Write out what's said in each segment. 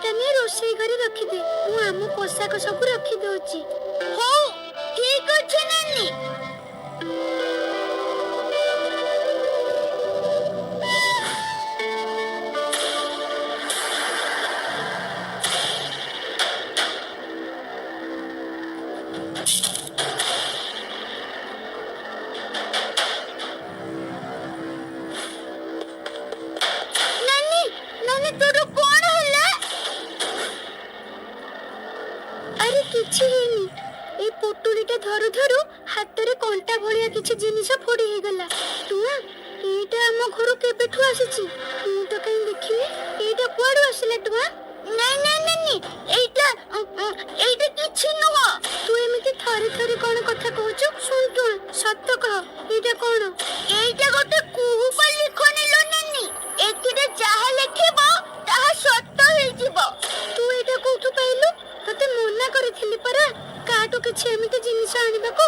ପୋଟୁଳିଟା ନେଇ ରୋଷେଇ ଘରେ ରଖିଦେ, ମୁଁ ଆମ ପୋଷାକ ସବୁ ରଖିଦଉଛି। ହଉ ଠିକ ଅଛି ନାନୀ। ନାନୀ, ନାନୀ, ତୋର କଣ ହେଲା? ଆରେ କିଛି ହେଇନି, ଏଇ ପୋଟୁଳିଟା ଧରୁ ଧରୁ ହାତରେ କଣ୍ଟା ଭଳିଆ କିଛି ଜିନିଷ ଫୋଡି ହେଇଗଲା। ଟୁଆ, ଏଇଟା ଆମ ଘରୁ କେବେଠୁ ଆସିଛି? ମୁଁ ତ କାହିଁ ଦେଖିନି। ଏଇଟା କୁଆଡୁ ଆସିଲା ଟୁଆ? ନାଇଁ ନାଇଁ ନାନୀ, ଏଇଟା ଏଇଟା କିଛି ନୁହଁ। ତୁ ଏମିତି ଥରେ ଥରେ କଣ କଥା କହୁଛୁ? ଶୁଣ ଟୁଆ, ସତ କହ, ଏଇଟା କଣ? ଏଇଟା ଗୋଟେ କୁହୁକ ଲିଖନୀ ଲୋ ନାନୀ, ଏଥିରେ ଯାହା ଲେଖିବ ତାହା ସତ ହେଇଯିବ। ତୁ ଏଇଟା କୋଉଠୁ ପାଇଲୁ? ତତେ ମନା କରିଥିଲି ପରା କାହାଠୁ କିଛି ଏମିତି ଜିନିଷ ଆଣିବାକୁ।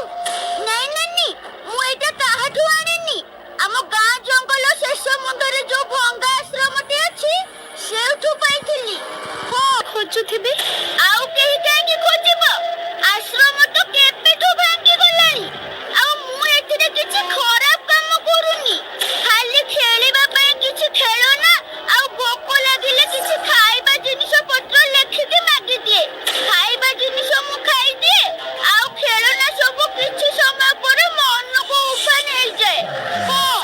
ନାଇଁ ନାନୀ, ମୁଁ ଏଇଟା କାହାଠୁ ଆଣିନି। ଆମ ଗାଁ ଜଙ୍ଗଲ ଶେଷ ମୁଣ୍ଡରେ ଯୋଉ ଭଙ୍ଗା ଆଶ୍ରମଟି ଅଛି ସେଇଠୁ ପାଇଥିଲି। ହଁ, ଖୋଜୁଥିବେ। ଆଉ କେହି କାହିଁକି ଖୋଜିବ? ଆଶ୍ରମ ତ କେବେଠୁ ଭାଙ୍ଗି ଗଲାଣି। ଆଉ ମୁଁ ଏଥିରେ କିଛି ଖରାପ କାମ କରୁନି, ଖାଲି ଖେଳିବା ପାଇଁ କିଛି ଖେଳନା ଆଉ ଭୋକ ଲାଗିଲେ କିଛି ଖାଇବା ଜିନିଷ ପତ୍ର ଲେଖିକି ମାଗିଦିଏ। ଖାଇବା ଜିନିଷ ମୁଁ ଖାଇଦିଏ, ଆଉ ଖେଳନା ସବୁ କିଛି ସମୟ ପରେ ମନକୁ ଉଫାନ ହେଇଯାଏ। ହଁ,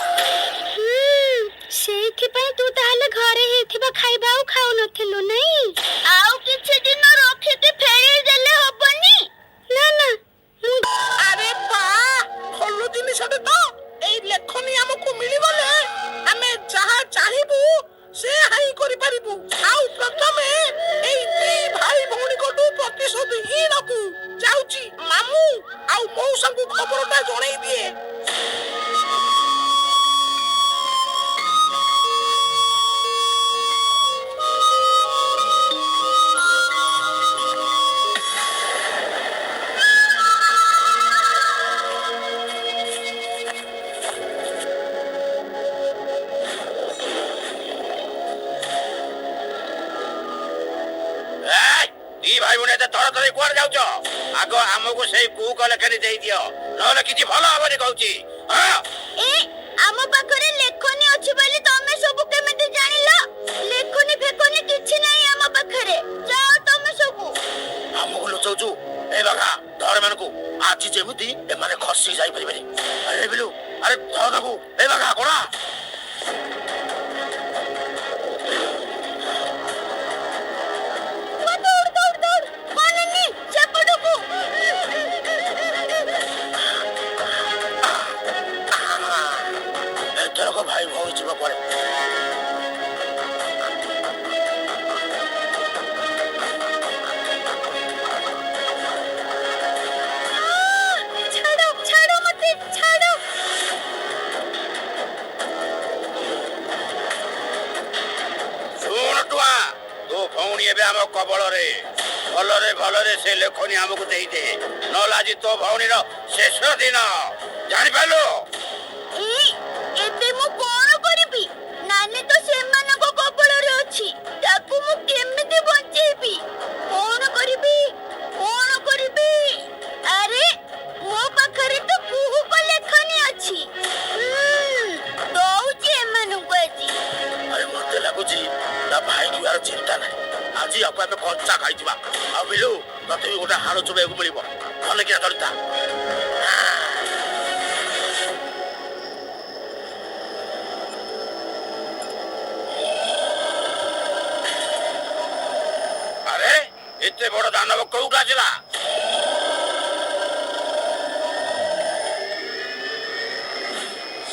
ସେଇଥିପାଇଁ ତୁ ତାହେଲେ ଘରେ ହେଇଥିବା ଖାଇବା ଆଉ ଖାଉନଥିଲୁ ନାଇଁ? ଆଉ କିଛି ଦିନ ରଖିକି ଫେରେଇ ଦେଲେ ହବନି? ନା ନା, ମୁଁ ଆରେ ବା, ଭଲ ଜିନିଷଟେ ତ। ଏଇ ଲେଖନୀ ଆମକୁ ମିଳିଗଲେ ଆମେ ଯାହା ଚାହିଁବୁ ସେୟା ହିଁ କରିପାରିବୁ। ଆଉ ପ୍ରଥମେ ଏଇ ଦି ଭାଇ ଭଉଣୀଙ୍କଠୁ ପ୍ରତିଶୋଧ ହିଁ ନବୁ। ଯାଉଛି ମାମୁଁ ଆଉ ମଉସାଙ୍କୁ ଖବରଟା ଜଣେଇ ଦିଏ। ଏଇ, ଦି ଭାଇ ଭଉଣୀ ଏତେ ତରତରି କୁଆଡେ ଯାଉଛ? ଆଗ ଆମକୁ ସେଇ କୁହୁକ ଲେଖନୀ ଦେଇଦିଅ, ନହେଲେ କିଛି ଭଲ ହବନି କହୁଛି। ହଁ, ଏ ଆମ ପାଖରେ ଲେଖନୀ ଅଛି ବୋଲି ତମେ ସବୁ କେମିତି ଜାଣିଲ? ଲେଖନୀ ଫେଖନୀ କିଛି ନାହିଁ ଆମ ପାଖରେ, ଯାଅ ତମେ ସବୁ। ଆମକୁ ଲୁଚଉଛୁ? ଏ ବାଘା, ଧର ଏମାନଙ୍କୁ। ଆଜି ଯେମିତି ଏମାନେ ଖସି ଯାଇପାରିବେନି। ଆରେ ବିଲୁ, ଆରେ ଧର ତାକୁ। ଏ ବାଘା, ଗୋଡା। ଦୌଡ଼ ଦୌଡ଼ ଦୌଡ଼। ହଁ ନାନୀ, ସେପଟକୁ। ଏଥରକ ଭାଇ ଭଉଣୀ ଯିବ କୁଆଡେ? ଛାଡ଼ ଛାଡ଼ ମତେ, ଛାଡ଼। ଶୁଣ ଟୁଆ, ତୋ ଭଉଣୀ ଏବେ ଆମ କବଳରେ। ଭଲରେ ଭଲରେ ସେ ଲେଖନୀ ଆମକୁ ଦେଇଦେ, ନହେଲେ ଆଜି ତୋ ଭଉଣୀର ଶେଷ ଦିନ, ଜାଣିପାରିଲୁ? ଏ ଏବେ ମୁଁ କଣ କରିବି? ନାନୀ ତ ସେମାନଙ୍କ କବଳରେ ଅଛି, ତାକୁ ମୁଁ କେମିତି ବଞ୍ଚେଇବି? କଣ କରିବି, କଣ କରିବି? ଆରେ ମୋ ପାଖରେ ତ କୁହୁକ ଲେଖନୀ ଅଛି। ଦଉଛି ଏମାନଙ୍କୁ ଆଜି। ଆରେ ମତେ ଲାଗୁଛି ତା ଭାଇକି ଆର ଚିନ୍ତା ନାହିଁ। ଆଜି ଆକୁ ଆମେ କଞ୍ଚା ଖାଇଯିବା। ଆଉ ବିଲୁ, ତତେ ବି ଗୋଟେ ହାଡ଼ ଚୋବେଇବାକୁ ମିଳିବ, ଭଲ କିନା ଧରିଥା। ଆରେ ଏତେ ବଡ ଦାନବ କୋଉଠୁ ଆସିଲା?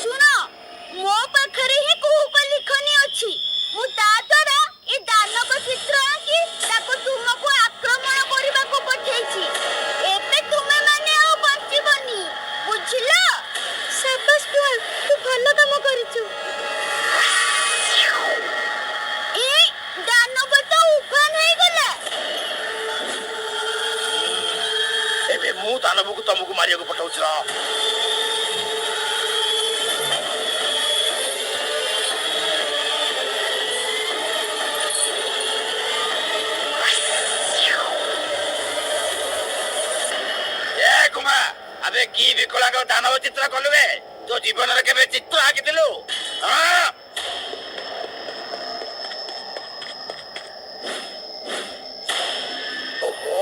ଶୁଣ, ମୋ ପାଖରେ ହିଁ କୁହୁକ ଲିଖନୀ ଅଛି। ମୁଁ ତା ଦ୍ୱାରା ଏ ଦାନବ ଚିତ୍ର ଆଙ୍କି ତାକୁ ତୁମକୁ ଆକ୍ରମଣ କରିବାକୁ ପଠେଇଛି। ଏବେ ତୁମେମାନେ ଆଉ ବଞ୍ଚିବନି, ବୁଝିଲ? ସାବାସ ଟୁଆ, ତୁ ଭଲ କାମ କରିଛୁ। ଏ ଦାନବ ତ ଉଭାନ ହେଇଗଲା। ଏବେ ମୁଁ ଦାନବକୁ ତମକୁ ମାରିବାକୁ ପଠାଉଛି, ରହ। ଆଗ ଦାନବ ଚିତ୍ର କଲୁ ବେ? ତୋ ଜୀବନରେ କେବେ ଚିତ୍ର ଆଙ୍କିଥିଲୁ? ହଁ? ଓହୋ,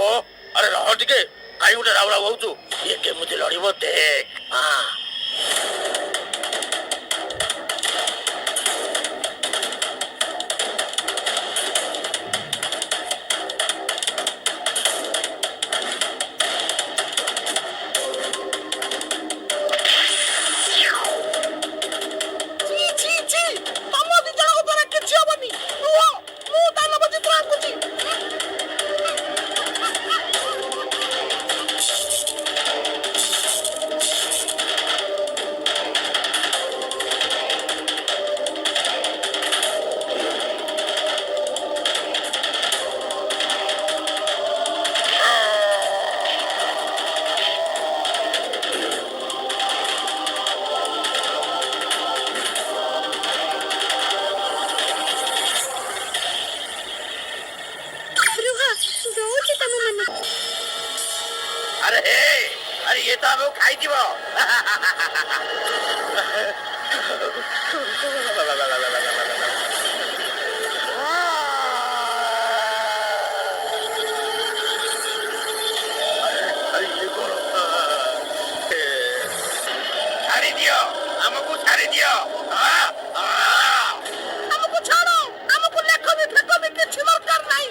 ଆରେ ରହ ଟିକେ, କାହିଁ ଗୋଟେ ରାଉ ରାଉ ହଉଛୁ? ଇଏ କେମିତି ଲଢିବ ଦେଖ। ହଁ, ଛି ଛି ଛି, ତମ ଦି ଜଣଙ୍କ ଦ୍ୱାରା କିଛି ହବନି। ରୁହ, ମୁଁ ଦାନବ ଚିତ୍ର ଆଙ୍କୁଛି। ରୁହ, ଦଉଛି ତମ ମାନଙ୍କୁ। ଆରେ ହେ, ଆରେ ଇଏ ତ ଆମକୁ ଖାଇଯିବ। ଆରେ ଇଏ କଣ? ଛାଡ଼ି ଦିଅ ଆମକୁ, ଛାଡ଼ି ଦିଅ। ଆମକୁ ଛାଡ଼, ଆମକୁ ଲେଖନି ଫେକନି କିଛି ଦରକାର ନାହିଁ।